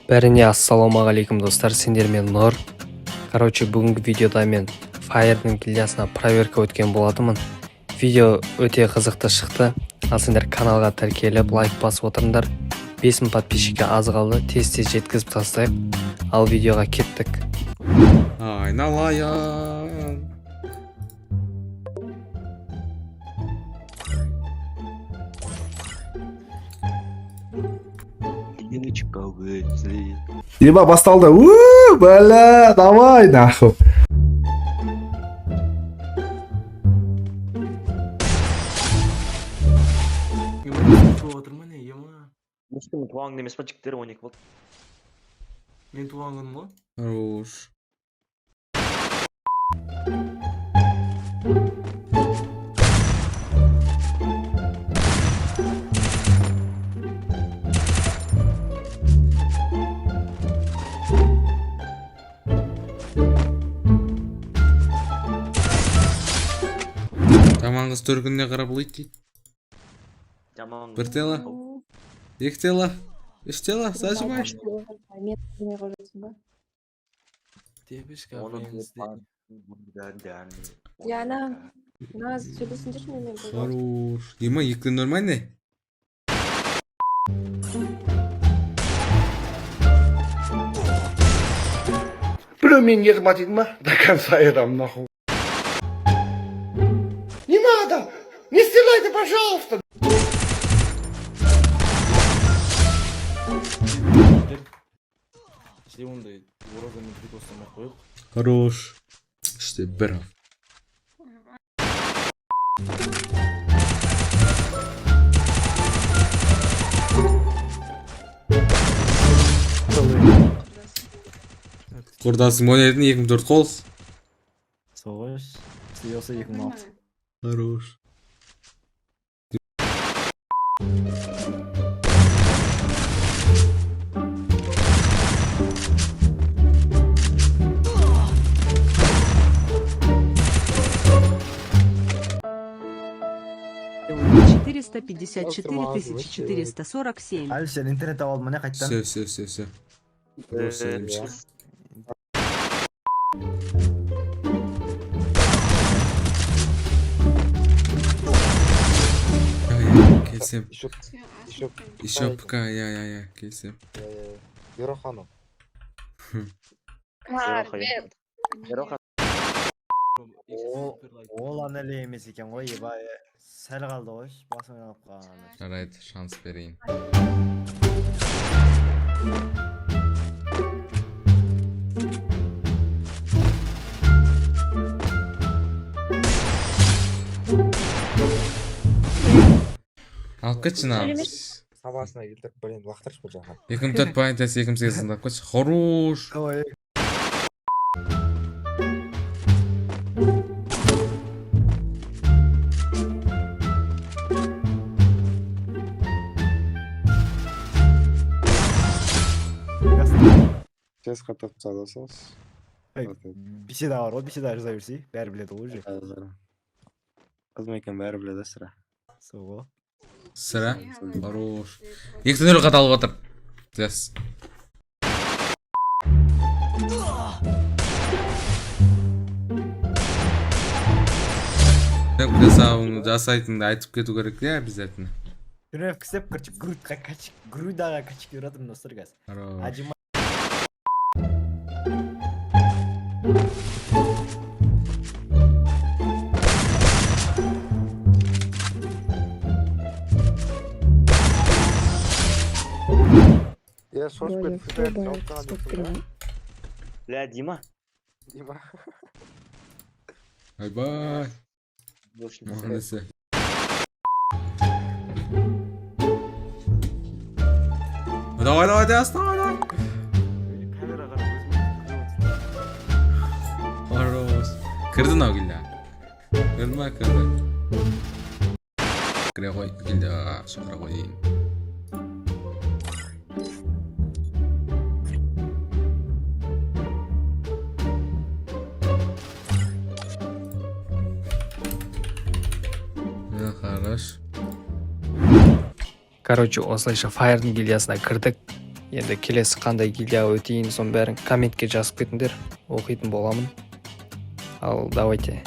Бәріне ассалаумағалейкум, достар! Сендермен Нұр. Короче, бүгінгі видеода мен Фаердің гильдиясына проверка өткен болатынмын. Видео өте қызықты шықты. Ал сендер каналға тіркеліп, лайк басып отырыңдар. 5000 подписчикке аз қалды, тез тез жеткізіп тастайық. Ал видеоға кеттік. Айналайын. Девочка везли. Еба, басталды. У, бля, давай нахуй. Туып жатыр ма, не, ема? Ешкімнің туған күні емес па, жігіттер? 12 болды. Мен туған күнім ғой. Хорош. Жаман қыз төркініне қарап ұлиды дейді. Жаман. Бір тела, екі тела, үш тела, зажимай. Мен білмей қойып жатсың ба? Девушка Оны везде. Диана, Наз, сөйлесіңдерші менімен, пожалуйста. Хорош. Дима, екі нормальный? Бля, мен нервім дейді ма? До конца я дам нахуй. Не надо! Не стреляйте, пожалуйста! Іште ондай оразамен прикол ұстамай ақ қояйық. Хорош. Үште бір. Құрдасың ойнайтын 2004 қол. Соғыс. Істей 2006. Хорош. 454 447. Әлі сен интернет алып алдың міне қайтадан. Все, все, все, все. Хорош, сәлемшік. Иә, келісем. Еще, еще, Еще ПК, иә, иә, иә, келісем. Ерохану. Ероха. Ол ана эле емес екен ғой, еба, сәл қалды ғой, басым айналып қалған. Жарайды, шанс берейін. Алып кетші мынаны. Сабасына келтіріп, блин, лақтыршы бұл жаққа. 2004 планетасы 2008 алып кетші. Хорош. Ой. Тез қатып тастады сол. Беседа бар ғой, беседа жаза берсей, бәрі біледі ғой уже. Қыз ма екен, бәрі біледі сірә. Сол ғой. Сірә. Хорош. 2-0 қадалып отыр. Yes. Жасайтыныңды айтып кету керек, иә, обязательно. Тренировка істеп, короче, грудьқа качик, грудаға качик беріп жатырмын, достар, қазір. Хорош. Отжимать. Е, шошып кетті, жауап тастаған жоқсың ба? Бля, Дима. Дима. Айбай. Маған десе. Давай, давай, Диас, давай, давай. Камера қарап өзім күліп отырмын. Хорош. Кірді мынау гильдия. Кірді ма, кірді. Кіре ғой, гильдияға шақыра қояйын. Иә, хорош. Короче, осылайша Фаердің гильдиясына кірдік. Енді келесі қандай гильдияға өтейін, соның бәрін комментке жазып кетіңдер, оқитын боламын. Ал давайте.